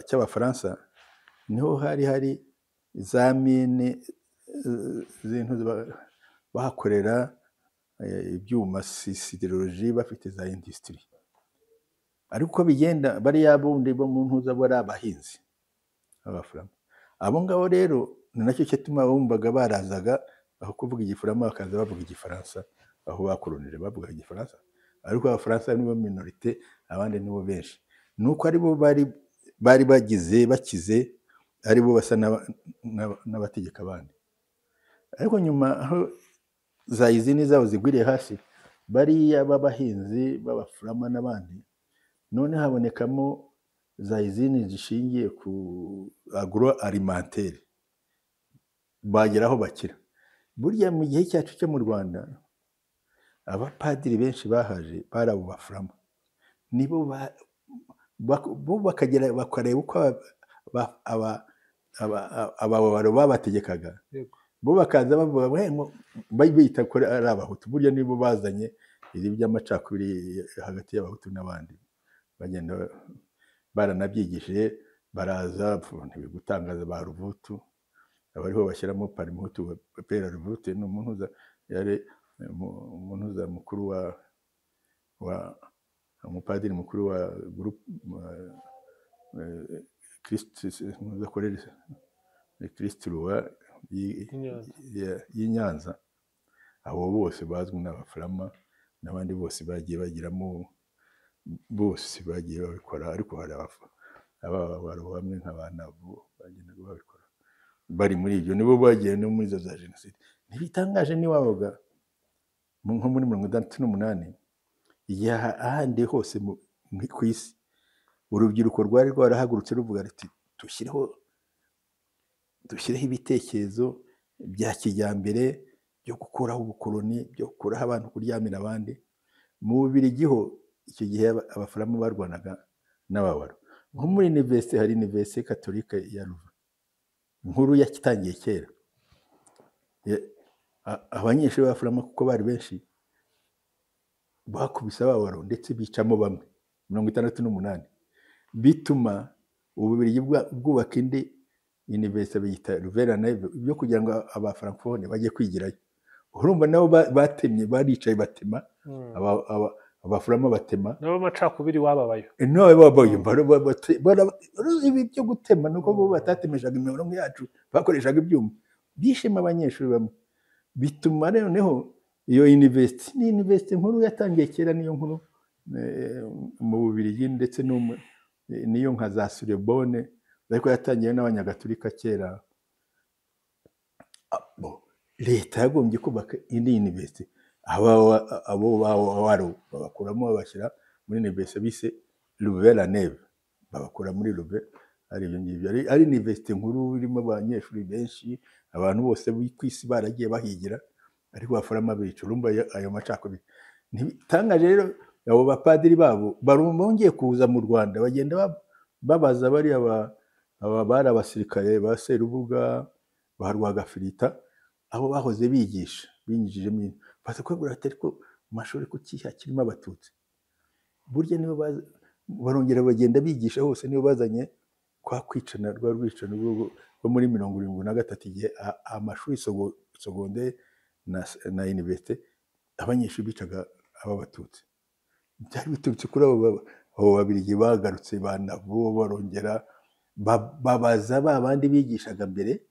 cy'Abafaransa niho hari hari za mine z'intu, bahakorera ibyuma, sidérurgie, bafite za industrie. Ariko uko bigenda, bariya bundi bo mu ntuza bo ari abahinzi b'Abafurama. Abo ngabo rero ni nacyo cyatuma bumvaga barazaga aho kuvuga Igifurama bakaza bavuga Igifaransa. Aho bakoronije bavuga Igifaransa, ariko Abafaransa nibo minorité, abandi nibo benshi. Ni uko aribo bari bagize bakize, aribo basa n'abategeka abandi. Ariko nyuma aho za usine zabo zigwiriye hasi, bariya b'abahinzi b'Abafurama n'abandi, none habonekamo za usine zishingiye ku agro alimentaire, bagera aho bakira. Burya mu gihe cyacu cyo mu Rwanda, abapadiri benshi bahaje bari abo Bafurama, nibo bo bakagera bakareba uko Abawaro babategekaga. Bo bakaza bavuga ngo bita ko ari abahutu, burya nibo bazanye ibi by'amacakubiri hagati y'abahutu n'abandi, bagenda baranabyigishije, baraza ntibigutangaza ba Ruvutu, abariho bashyiramo Parimuhutu. Pera Ruvutu ni umuntu yari umunuza mukuru wa umupadiri mukuru wa groupe Christ Roi y'i Nyanza. Abo bose bazwi n'abafurama n'abandi bose bagiye bagiramo, bose bagiye babikora, ariko hari ababaro bamwe nk'abanabo bagendaga babikora bari muri ibyo, nibo bagiye no muri izo za jenoside. Ntibitangaje niwabaga nko muri 68 igihe ahandi hose ku isi urubyiruko rwari rwarahagurutse ruvuga ruti dushyireho ibitekerezo bya kijyambere byo gukuraho ubukoloni, byo gukuraho abantu kuryamira abandi. Mu Bubiligi ho icyo gihe abafurama barwanaga n'ababaro. Nko muri universite hari universite katolika ya Louvain nkuru yatangiye kera, abanyeshuri b'abafurama kuko bari benshi bakubise ababaro ndetse bicamo bamwe 68, bituma Ububiligi bwubaka indi universite biyita Louvain-la-Neuve byo kugira ngo abafrancophone bajye kwigirayo. Urumva nabo batemye, baricaye batema abafurama batema
nabo amacakubiri wababayo
nabo ibi byo gutema nuko bo batatemeshaga imirongo yacu, bakoreshaga ibyuma, bishima abanyeshuri bamwe. Bituma noneho iyo universite ni universite nkuru yatangiye kera, niyo nkuru mu Bubiligi ndetse niyo nka za Sorbonne, ariko yatangiye n'abanyagatulika kera. Leta yagombye kubaka indi universite, abo bawaro babakuramo babashyira muri universite bise Louvain-la-Neuve, babakura muri Louvain. Ari ibyo ngibyo, ari universite nkuru irimo abanyeshuri benshi, abantu bose ku isi baragiye bahigira, ariko abafurama bica. Urumva ayo macakubiri ntibitangaje rero. Abo bapadiri babo bongeye kuza mu Rwanda, bagenda babaza bariya bari abasirikare ba Serubuga ba Rwagafirita, abo bahoze bigisha binjijemo, baza kubabwira bati ariko mu mashuri kuki hakirimo abatutsi? Burya nibo barongera bagenda bigisha hose, nibo bazanye kwa kwicana rwa rwicano rwo muri 73, igihe amashuri secondaire na universite abanyeshuri bicaga abatutsi. Byari biturutse kuri abo Babirigi bagarutse banabo barongera babaza ba bandi bigishaga mbere,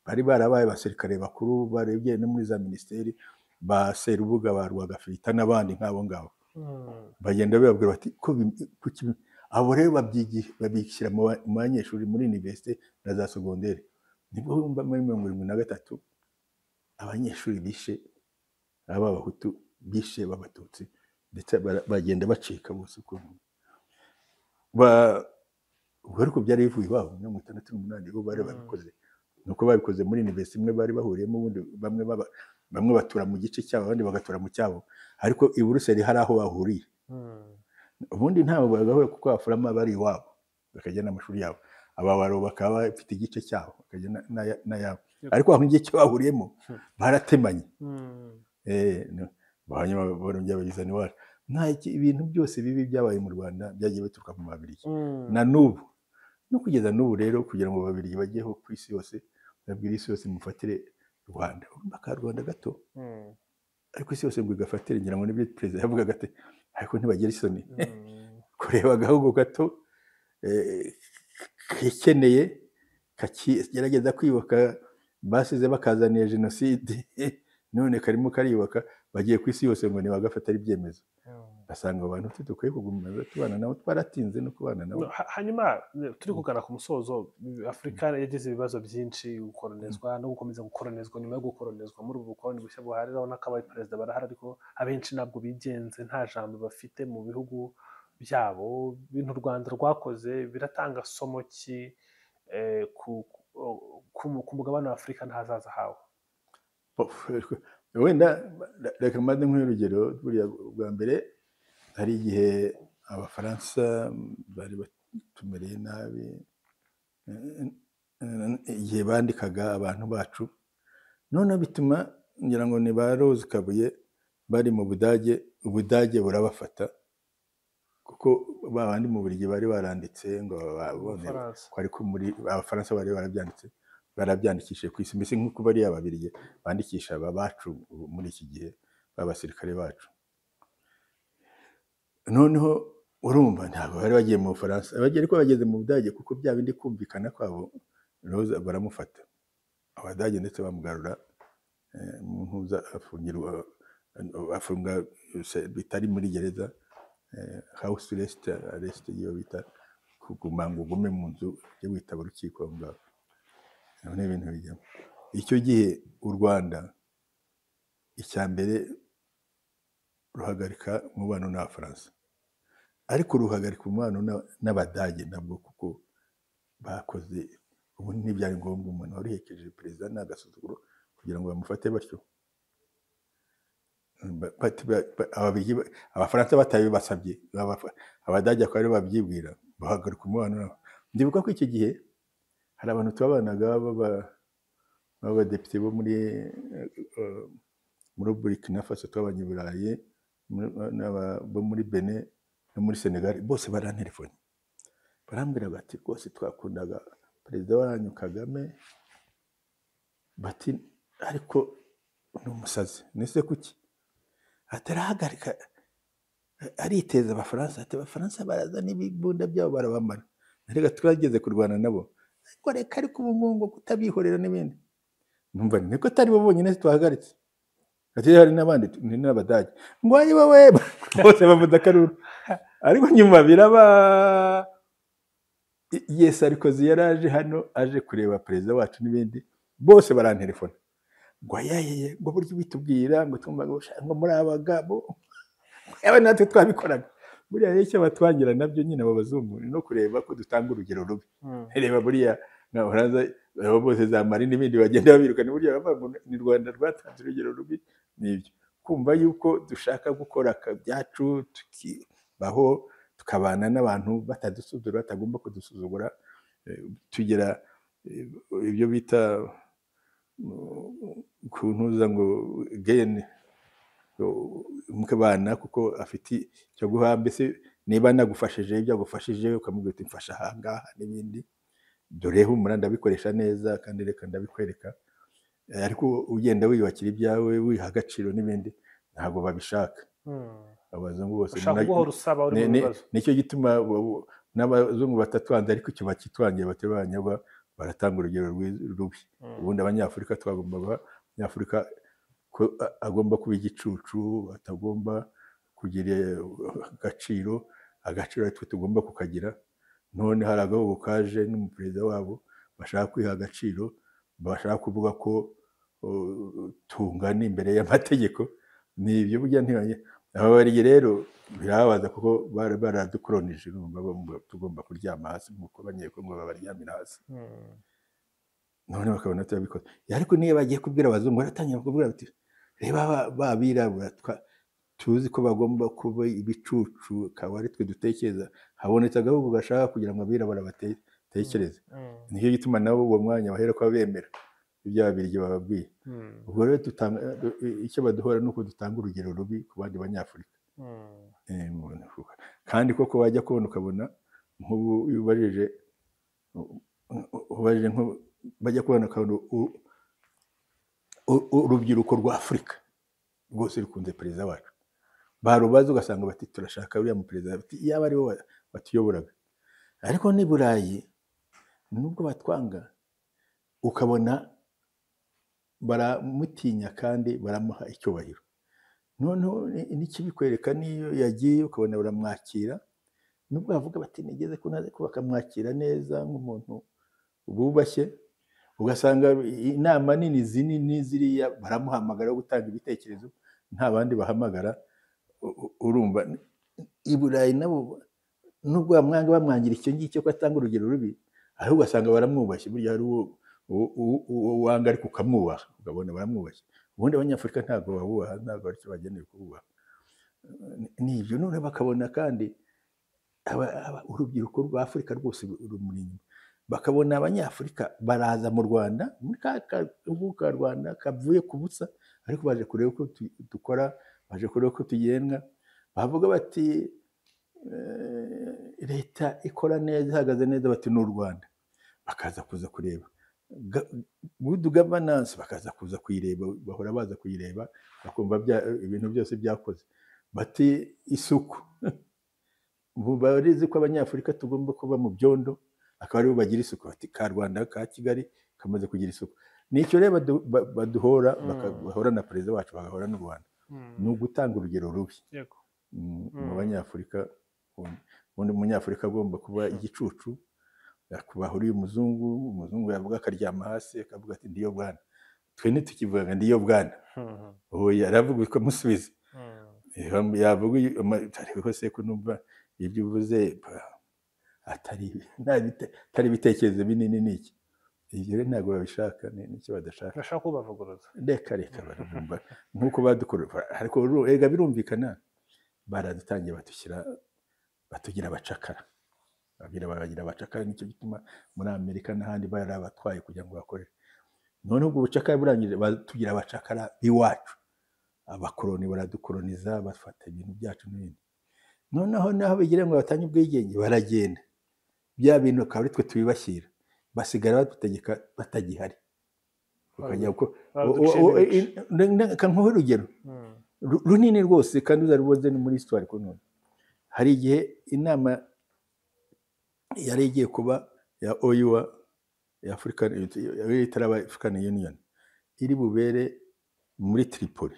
bari barabaye abasirikare bakuru barebye no muri za minisiteri ba Serubuga ba Rwagafirita n'abandi nk'abo ngabo, bagenda bababwira bati kuki abo rero babishyira mu banyeshuri muri universite na za secondaire. Nibwo wumva muri 73 abanyeshuri bishe abahutu, bishe b'abatutsi, ndetse bagenda bacika bose uko ariko byari bivuye iwabo 68 bo bari babikoze. Nuko babikoze muri universite imwe bari bahuriyemo, ubundi bamwe batura mu gice cyabo abandi bagatura mu cyabo, ariko i Buruseli hari aho bahuriye. Ubundi ntabwo bagahuye kuko abafurama bari iwabo bakajya n'amashuri yabo, ababaro bakaba bafite igice cyabo bakajya n'ayabo, ariko aho igice bahuriyemo baratemanye. Hanyuma barongera bagizana iwacu. Nta ibintu byose bibi byabaye mu Rwanda byagiye bituruka mu Babirigi na n'ubu, no kugeza n'ubu rero, kugira ngo Babirigi bajyeho ku isi yose, babwire isi yose mufatire Rwanda, urumva ka Rwanda gato, ariko isi yose ngo igafatire. Ngira ngo nibyo perezida yavugaga ati ariko ntibagira isoni kureba agahugu gato kikeneye kakigerageza kwibuka, basize bakazaniye jenoside none karimo kariyubaka, bagiye ku isi yose ngo ntibagafatare ibyemezo. Basanga abantu tudukwiye kugumana tubana nabo, twaratinze no kubana nabo.
Hanyuma turi kugana ku musozo, Afurika yagize ibibazo byinshi, gukoronezwa no gukomeza gukoronezwa nyuma yo gukoronezwa. Muri ubu bukoroni bushya buhari urabona ko abaye perezida barahari, ariko abenshi ntabwo bigenze, nta jambo bafite mu bihugu byabo. Ibintu u Rwanda rwakoze biratanga somo ki ku mugabane wa Afurika n'ahazaza hawo?
Wenda reka mbanze nk'urugero. Buriya bwa mbere hari igihe abafaransa bari batumereye nabi, igihe bandikaga abantu bacu Noneho bituma ngira ngo ni ba Rose Kabuye bari mu Budage, Ubudage burabafata kuko ba bandi mu Bubiligi bari baranditse ngo babone
Ubufaransa.
ko ariko muri Abafaransa bari barabyanditse, barabyandikishije ku isi, mbese nk'uko bariya Ababiligi bandikisha aba bacu muri iki gihe b'abasirikare bacu. Noneho urumva ntabwo bari bagiye mu Bufaransa, bagiye ariko bageze mu Budage, kuko bya bindi kumvikana kwabo Rose baramufata, Abadage ndetse bamugarura mu ntuza, afungirwa, afunga bitari muri gereza, house arrest, arrest iyo bita kuguma ngo ugume mu nzu ujye witaba urukiko aho ngaho. None ibintu bijyamo icyo gihe u Rwanda icya mbere ruhagarika umubano n'Abafaransa, ariko ruhagarika umubano n'Abadage nabwo, kuko bakoze ubu ntibyari ngombwa, umuntu wari uherekeje perezida ni agasuzuguro kugira ngo bamufate batyo. Abafaransa batabibasabye, Abadage akaba aribo babyibwira, bahagarika umubano nabo. Ndibuka ko icyo gihe hari abantu twabanaga b'abadepite bo muri Burkina Faso, twabanye i Burayi, bo muri Benin no muri Senegal, bose barantelefone barambwira bati rwose twakundaga perezida wanyu Kagame, bati ariko ni umusazi. Nese kuki atarahagarika ariteza Abafaransa? Ati Abafaransa baraza n'ibibunda byabo barabamara, reka twageze kurwana nabo, ariko reka, ariko ubu ngubu ngo kutabihorera n'ibindi. Numva niko atari bo bonyine twahagaritse, ati hari n'abandi ni n'Abadage, ngo ari wowe, bose bavuze akaruru. Ariko nyuma biraba ye Sarkozy yaraje hano aje kureba perezida wacu n'ibindi, bose barantelefona ngo ayayeye, ngo buryo bitubwira ngo twumvaga ngo muri abagabo yaba natwe twabikoraga. Buriya rero icyo batwangira nabyo nyine abo bazungu ni no kureba ko dutanga urugero rubi. Reba buriya n'Abafaransa abo bose za Mali n'ibindi bagenda babirukana, buriya bavuga ngo ni Rwanda rwatanze urugero rubi. Nibyo kumva yuko dushaka gukora ibyacu tukibaho, tukabana n'abantu batadusuzugura, batagomba kudusuzugura, tugira ibyo bita kuntuza ngo gene mukabana, kuko afite icyo guha, mbese niba nagufashije ibyo agufashije ukamubwira uti mfasha aha ngaha n'ibindi, dore humura ndabikoresha neza kandi reka ndabikwereka. Ariko ugenda wiyubakira ibyawe wiha agaciro n'ibindi, ntabwo babishaka abazungu bose.
Ushaka guhora usaba uri mu bibazo.
Nicyo gituma n'abazungu batatwanze, ariko icyo bakitwangiye batebanyagwa baratanga urugero rubi. Ubundi Abanyafurika twagombaga, Abanyafurika ko agomba kuba igicucu, atagomba kugira agaciro, agaciro twe tugomba kukagira. None hari agahugu kaje n'umuperezida wabo bashaka kwiha agaciro, bashaka kuvuga ko tungana imbere y'amategeko. Ni ibyo burya ntibanye Ababiligi rero birababaza kuko bari baradukoronije, urumva tugomba kuryama hasi nk'uko Abanyekongo babaryamira hasi. None bakabona turabikoze. Ariko niyo bagiye kubwira abazungu baratangira kubwira bati reba ba birabura tuzi ko bagomba kuba ibicucu, akaba ari twe dutekereza, habonetse agahugu gashaka kugira ngo abirabura batekereze. Nicyo gituma nabo uwo mwanya bahera ko bemera ibyo Ababiligi bababwiye. Ubwo rero icyo baduhora ni uko dutanga urugero rubi ku bandi Banyafurika. Kandi koko wajya kubona ukabona nk'ubu iyo ubajije bajya kubona ukabona urubyiruko rwa Afurika rwose rukunze perezida wacu, barubaza ugasanga bati turashaka uriya mu perezida, bati iyaba ari we watuyoboraga. Ariko n'i Burayi nubwo batwanga ukabona baramutinya kandi baramuha icyubahiro. Noneho n'ikibikwereka niyo yagiye ukabona baramwakira, nubwo bavuga bati nigeze ko bakamwakira neza nk'umuntu bubashye, ugasanga inama nini zinini ziriya baramuhamagara gutanga ibitekerezo, nta bandi bahamagara. Urumva i Burayi nabo nubwo bamwanga bamwangira icyo ngicyo ko atanga urugero rubi, ahubwo ugasanga baramwubashye. Burya hari uwo wanga ariko ukamwubaha, ukabona baramwubashye. Ubundi Abanyafurika ntabwo babubaha, ntabwo aricyo bagenewe kububaha. Ni ibyo. None bakabona kandi urubyiruko rwa Afurika rwose rumuri inyuma. Bakabona Abanyafurika baraza mu Rwanda, muri ka gahugu ka Rwanda kavuye ku busa, ariko baje kureba uko dukora, baje kureba uko tugenga. Bavuga bati leta ikora neza, ihagaze neza, bati ni u Rwanda, bakaza kuza kureba good governance, bakaza kuza kuyireba, bahora baza kuyireba, bakumva ibintu byose byakoze. Bati isuku, barizi ko Abanyafurika tugomba kuba mu byondo, akaba aribo bagira isuku, bati ka Rwanda ka Kigali kamaze kugira isuku. Nicyo rero baduhora, bahora na perezida wacu, bagahora n'u Rwanda. Ni ugutanga urugero rubi mu Banyafurika. Ubundi Umunyafurika agomba kuba igicucu, bahuriye umuzungu yavuga akaryama hasi, akavuga ati ndiyo bwana. Twe ntitukivuga ndiyo bwana, oya, aravuga ukamusubiza. Yavuga ariko se ko numva ibyo uvuze atari ibitekerezo binini n'iki? Ibyo rero ntabwo babishaka, nicyo badashaka.
Bashaka kubavuguruza.
Reka reka, barumva nk'uko badukorera, ariko erega birumvikana, baradutangiye batugira abacakara, bagira abacakara. Nicyo gituma muri Amerika n'ahandi barabatwaye kugira ngo bakorere. Noneho ubwo bucakara burangije, batugira abacakara b'iwacu, abakoloni baradukoloniza, bafata ibintu byacu n'ibindi. Noneho naho bigira ngo batange ubwigenge, baragenda bya bintu akaba ari twe tubibashyira, basigara badutegeka batagihari. Nkuhe urugero runini rwose kandi uzaruboze ni muri histoire ko none hari igihe inama yari igiye kuba ya OUA ya African African Union iri bubere muri Tripoli.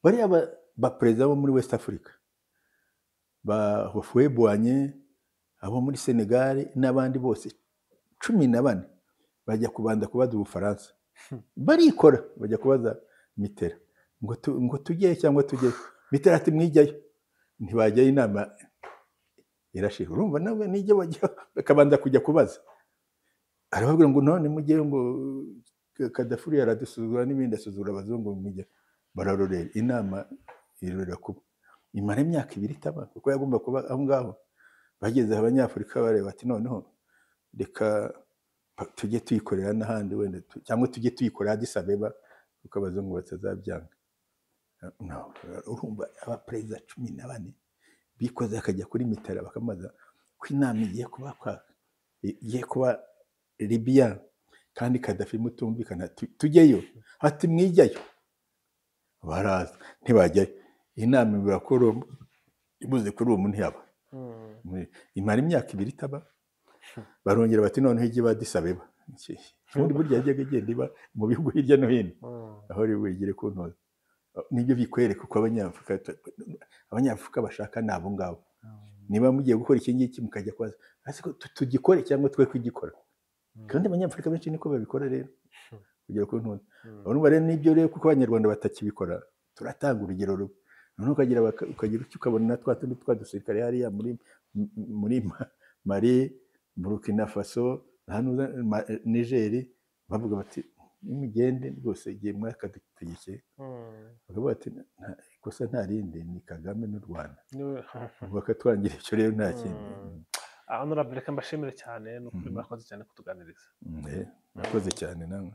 Bariya ba perezida bo muri West Africa, ba Houphouët-Boigny, abo muri Senegal n'abandi bose 14 bajya kubanza kubaza Ubufaransa, barikora bajya kubaza Mitterrand ngo tujye cyangwa tujye. Mitterrand ati mwijyayo, ntibajyayo, inama irashira. Urumva nawe nijye bajya bakabanza kujya kubaza, arababwira ngo none mujye, ngo Kadafuri yaradusuzugura n'ibindi, asuzugura abazungu, mujye. Bararorera, inama irorera kuba imara imyaka 2 itaba, kuko yagomba kuba aho ngaho. Bageze Abanyafurika bareba ati noneho reka tujye tuyikorera n'ahandi wenda, cyangwa tujye tuyikorera Addis Abeba, kuko abazungu batazabyanga. No, urumva abaperezida 14 bikoze akajya kuri Mitterrand bakamubaza ko inama igiye kuba igiye kuba Libya kandi Kadhafi mutumvikana, tujyeyo. Ati mwijyayo, baraza ntibajyayo. Inama ibura ibuze kuri uwo muntu ntiyaba, imara imyaka 2 itaba. Barongera bati noneho ijye iba Addis Abeba. Ubundi burya yajyaga igenda iba mu bihugu hirya no hino, aho rero wigire ku ntozi. Nibyo bikwereka uko Abanyafurika bashaka ni abo ngabo. Niba mugiye gukora iki ngiki mukajya kubaza ariko tugikore cyangwa twe kugikora. Kandi Abanyafurika benshi niko babikora rero kugera ku ntozi. Urumva rero nibyo rero, kuko Abanyarwanda batakibikora, turatanga urugero rubi. Noneho ukagira icyo ukabona twa tundi twa dusirikare hariya muri Mali, Burkina Faso, Niger, bavuga bati nimugende rwose igihe mwakadutegekeye. Bakavuga bati ikosa nta rindi ni Kagame n'u Rwanda, bakatwangira icyo rero nta kindi.
Honorable, reka mbashimire cyane, ni ukuri murakoze cyane kutuganiriza.
Murakoze cyane namwe.